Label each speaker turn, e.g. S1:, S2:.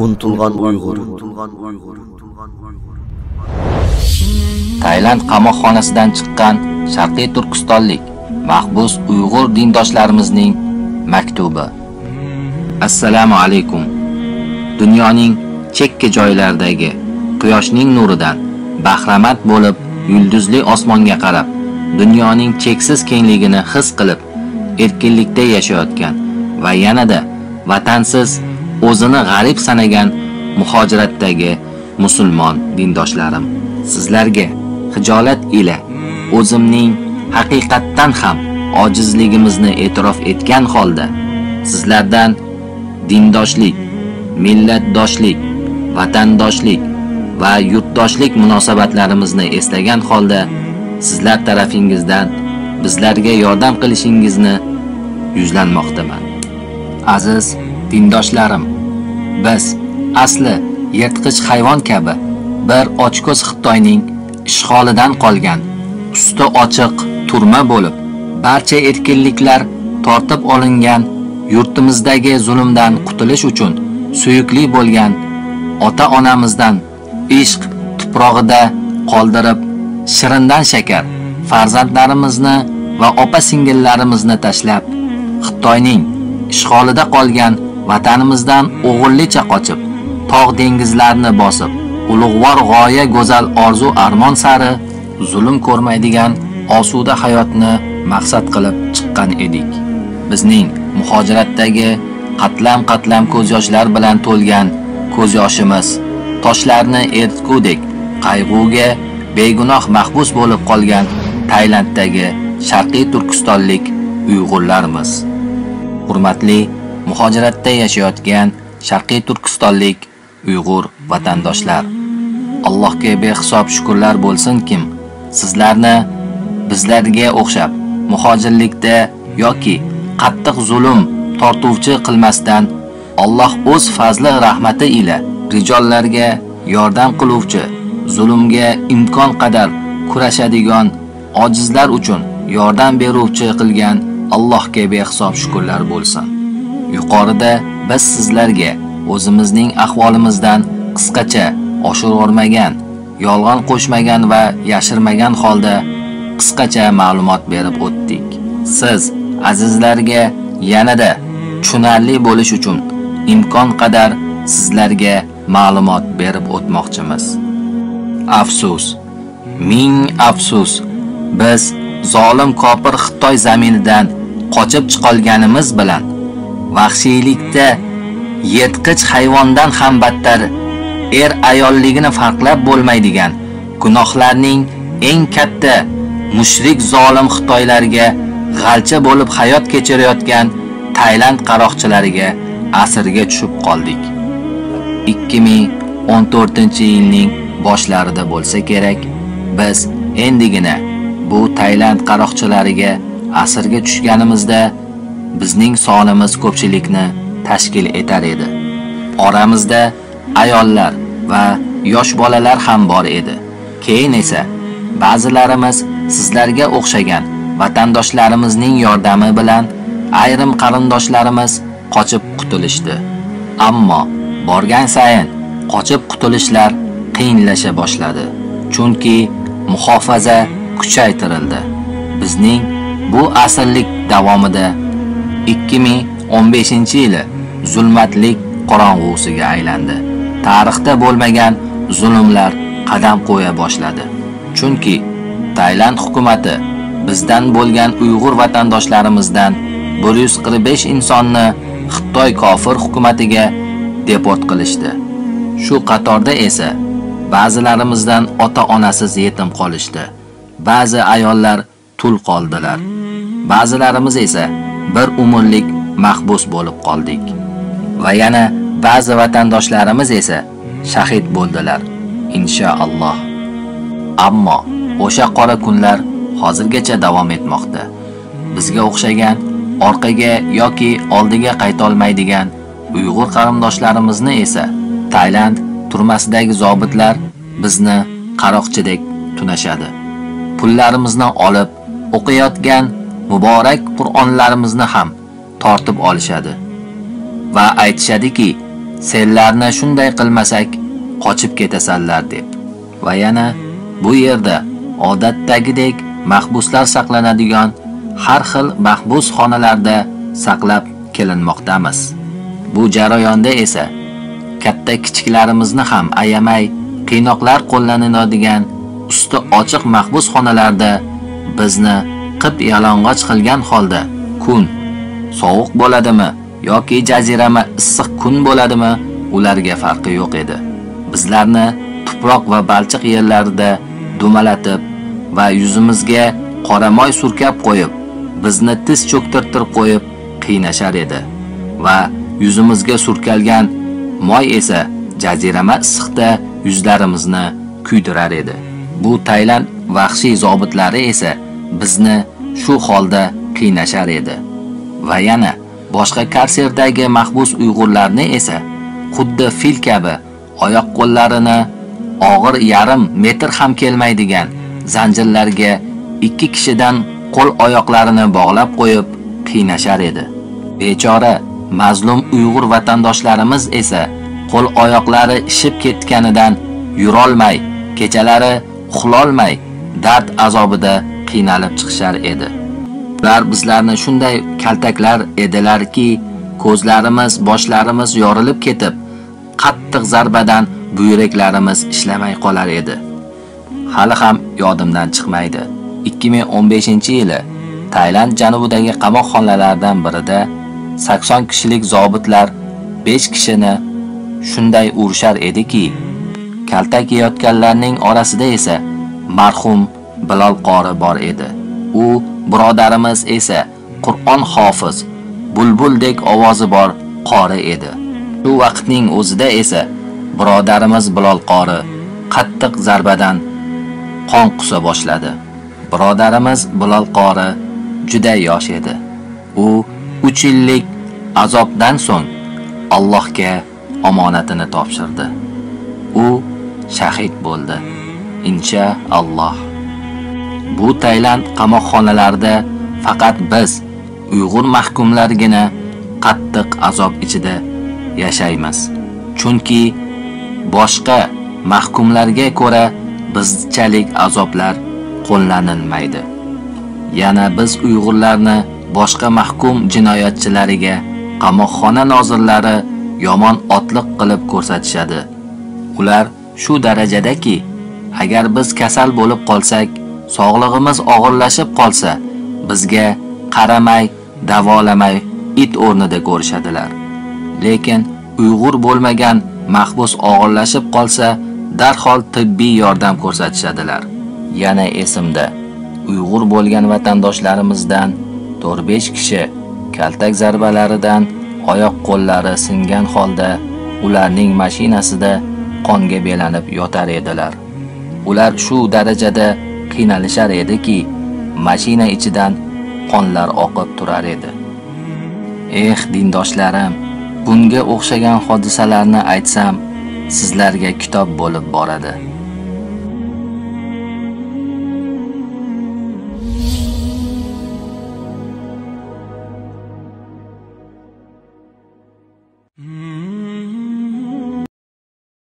S1: Unutilgan Uyg'ur.
S2: Tayland qamoqxonasidan chiqqan Sharqiy Turkistonlik mahbus Uyg'ur dindoshlarimizning maktubi. Assalomu alaykum. Dunyoning chekka joylaridagi quyoshning nuridan bahramand bo'lib, yulduzli osmonga qarab, dunyoning cheksiz kengligini his qilib, erkinlikda yashayotgan va yanada vatansiz o'zini g'arib sanagan muhojiratdagi musulmon dindoshlarim, sizlarga hijolat ila o'zimning haqiqatdan ham ojizligimizni e'tirof etgan holda sizlardan dindoshlik, millatdoshlik, vatandoshlik va yurtdoshlik munosabatlarimizni eslagan holda sizlar tarafingizdan bizlarga yordam qilishingizni yuzlanmoqdaman. Aziz dindoshlarim, biz asli yirtqich hayvon kabi bir ochko'z Xitoyning ishg'olidan qolgan usti ochiq turma bo'lib, barcha erkinliklar tortib olingan yurtimizdagi zulmdan qutulish uchun suyukli bo'lgan ota-onamizdan ishq tuprog'ida qoldirib, shirindan shakar farzandlarimizni va opa-singillarimizni tashlab, Xitoyning ishg'olida qolgan vatanimizdan o'g'illicha qochib, tog' dengizlarni bosib, ulug'vor g'oya go'zal orzu armon sari zulm ko'rmaydigan osuda hayotni maqsad qilib chiqqan edik. Bizning muhojiratdagi qatlam-qatlam ko'z yoshlar bilan to'lgan ko'z yoshimiz toshlarni eritgudek qayg'uga begunoh mahbus bo'lib qolgan Taylanddagi Sharqiy Turkistonlik Uyg'urlarimiz. Hurmatli muhojiratda yashayotgan Sharqiy Turkistonlik Uyg'ur vatandoshlar, Allohga behisob shukrlar bo'lsinkim, sizlarni bizlarga o'xshab muhojirlikda yoki qattiq zulm tortuvchi qilmasdan Alloh o'z fazli rahmati ila rijollarga yordam qiluvchi, zulmga imkon qadar kurashadigan ojizlar uchun yordam beruvchi qilgan Allohga behisob shukrlar bo'lsin. Yuqorida biz sizlarga o'zimizning ahvolimizdan qisqacha oshirvormagan, yolg'on qo'shmagan va yashirmagan holda qisqacha ma'lumot berib o'tdik. Siz azizlarga yanada tushunarli bo'lish uchun imkon qadar sizlarga ma'lumot berib o'tmoqchimiz. Afsus, ming afsus, biz zolim kofir Xitoy zaminidan qochib chiqolganimiz bilan vahshiylikda yirtqich hayvondan ham battar ayolligini farqlab bo'lmaydigan gunohlarning eng katta mushrik zolim Xitoylarga g'alcha bo'lib hayot kechirayotgan Tayland qaroqchilariga asirga tushib qoldik. 2014-yilning boshlarida bo'lsa kerak, biz endigina bu Tayland qaroqchilariga asirga tushganimizda bizning sonimiz ko'pchilikni tashkil etar edi. Oramizda ayollar va yosh bolalar ham bor edi. Keyin esa ba'zilarimiz sizlarga o'xshagan vatandoshlarimizning yordami bilan ayrim qarindoshlarimiz qochib qutulishdi. Ammo borgan sayin qochib qutulishlar qiyinlasha boshladi. Chunki muhofaza kuchaytirildi. Bizning bu asrlik davomida 2015-yili zulmatlik qorong'usiga aylandi. Tarixda bo'lmagan zulmlar qadam qo'ya boshladi. Chunki Tayland hukumati bizdan bo'lgan Uyg'ur vatandoshlarimizdan 145 insonni Xitoy kofir hukumatiga deport qilishdi. Shu qatorda esa ba'zilarimizdan ota-onasiz yetim qolishdi. Ba'zi ayollar tul qoldilar. Ba'zilarimiz esa bir umrlik mahbus bo'lib qoldik. Va yana ba'zi vatandoshlarimiz esa shahid bo'ldilar, inshaalloh. Ammo o'sha qora kunlar hozirgacha davom etmoqda. Bizga o'xshagan orqaga yoki oldiga qayta olmaydigan Uyg'ur qarindoshlarimizni esa Tayland turmasidagi zobitlar bizni qaroqchidek tunashadi. Pullarimizni olib, o'qiyotgan muborak Qur'onlarimizni ham tortib olishadi va aytishadiki, Senlarni shunday qilmasak, qochib ketasanlar deb. Va yana bu yerda odatdagidek mahbuslar saqlanadigan har xil mahbus xonalarda saqlab kelinmoqdamiz. Bu jarayonda esa katta kichiklarimizni ham ayamay qiynoqlar qo'llaniladigan usti ochiq mahbus xonalarda bizni qip yalang'och qilgan holda kun sovuq bo'ladimi yoki jazirama issiq kun bo'ladimi, ularga farqi yo'q edi. Bizlarni tuproq va balchiq yerlarida dumalatib va yuzimizga qora moy surkab qo'yib, bizni tiz cho'ktirtirib qo'yib qiynashar edi. Va yuzimizga surkalgan moy esa jazirama issiqda yuzlarimizni kuydirar edi. Bu Tayland vahshiy zobitlari esa bizni shu holda qiynashar edi. Va yana boshqa karserdagi mahbus Uyg'urlarni esa xuddi fil kabi oyoq qo'llarini og'ir yarim metr ham kelmaydigan zanjirlarga 2 kishidan qo'l oyoqlarini bog'lab qo'yib qiynashar edi. Bechora mazlum Uyg'ur vatandoshlarimiz esa qo'l oyoqlari ishib ketganidan yurolmay, kechalari uxlolmay dard azobida qiynalib chiqishar edi. Ular bizlarni shunday kaltaklar edilarki, ko'zlarimiz, boshlarimiz yorilib ketib, qattiq zarbadan buyraklarimiz ishlamay qolar edi. Hali ham yodimdan chiqmaydi. 2015-yili Tayland janubidagi qamoqxonalardan birida 80 kishilik zobitlar 5 kishini shunday urishar ediki, kaltak yeyotganlarning orasida esa marhum Bilol qori bor edi. U birodarimiz esa Qur'on hofiz, bulbuldek ovozi bor qori edi. Shu vaqtning o'zida esa birodarimiz Bilol qori qattiq zarbadan qon qusa boshladi. Birodarimiz Bilol qori juda yosh edi. U 3 yillik azobdan so'ng Allohga omonatini topshirdi. U shahid bo'ldi. Inshaalloh. Bu Tayland qamoqxonalarida faqat biz Uyg'ur mahkumlargina qattiq azob ichida yashaymiz. Chunki boshqa mahkumlarga ko'ra bizchalik azoblar qo'llanilmaydi. Yana biz Uyg'urlarni boshqa mahkum jinoyatchilariga qamoqxona nozirlari yomon otliq qilib ko'rsatishadi. Ular shu darajadaki, agar biz kasal bo'lib qolsak, sog'lig'imiz og'irlashib qolsa, bizga qaramay, davolamay it o'rnida ko'rishadilar. Lekin Uyg'ur bo'lmagan mahbus og'irlashib qolsa, darhol tibbiy yordam ko'rsatishadilar. Yana esimda, Uyg'ur bo'lgan vatandoshlarimizdan 4-5 kishi kaltak zarbalaridan oyoq qo'llari singan holda ularning mashinasida qonga belanib yotar edilar. Ular shu darajada qiynalishar ediki, mashina ichidan qonlar oqib turar edi. Eh, dindoshlarim, bunga o'xshagan hodisalarni aytsam, sizlarga kitob bo'lib boradi.